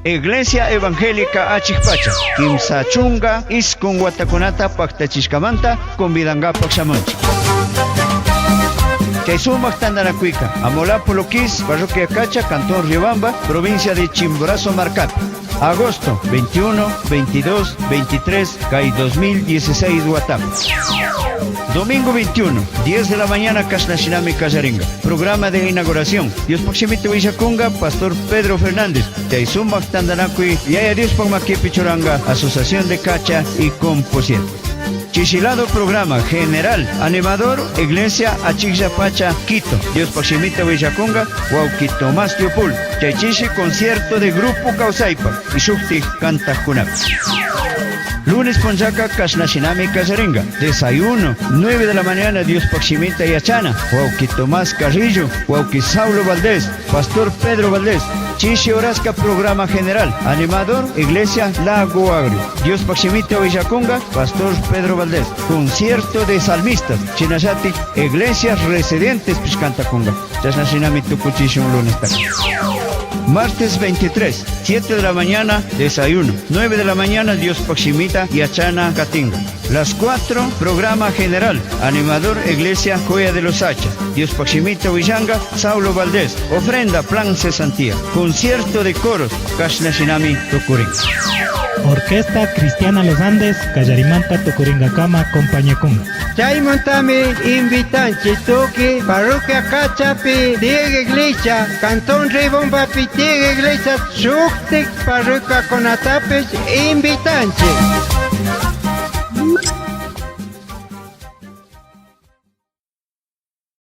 Iglesia Evangélica Achikpacha, 39 watakunata paktachishkamanta convidangapak shamunchik. Chay sumak tantanakuyka, Amolapo Luquis, Parroquia Cacha, Cantón Riobamba, provincia de Chimborazo, Marcapi. Agosto 21, 22, 23, kay 2016 watapi. Domingo 21, 10 de la mañana, kashnashinami kallaringa. Programa de inauguración. Diospaj shimita willakunga, Pastor Pedro Fernández. Chay sumak tantanakuy, Yaya Diospaj makipi churanga, Asociación de Cacha y Composiente. Chishilado programa general, animador, Iglesia Achiklla Pacha, Quito. Diospaj shimita willakunga, wawki Tomás Tiopul. Chay chishi concierto de Grupo Kawsaypa y shuktik kantakkunapi. Lunes punchaka kashnashinami kallaringa. Desayuno, 9 de la mañana, Diospaj shimita yachana, wawki Tomás Carrillo, wawki Saulo Valdés, Pastor Pedro Valdés. Chishi horaska programa general, animador, Iglesia Lago Agrio. Diospaj shimita willakunga, Pastor Pedro Valdés. Concierto de salmistas, shinallatik, Iglesias Residentes pish kantakunga. Chashnashinami tukuchishun lunes. Martes 23, 7 de la mañana, desayuno. 9 de la mañana, Diospaj shimita yachana katinga. Las 4, programa general, animador, Iglesia Joya de los Hacha. Diospaj shimita willanga, Saulo Valdés. Ofrenda, plan cesantía. Concierto de coros, kashnashinami tukurin. Orquesta Cristiana Los Andes, Kallarimanta tukuringakama compañakunga. Chaymantami invitanchik tukuy parroquia Cachapi tiyaj iglesia, Cantón Riobambapi tiyaj iglesia, shuktik parroquiakunatapish invitanchik.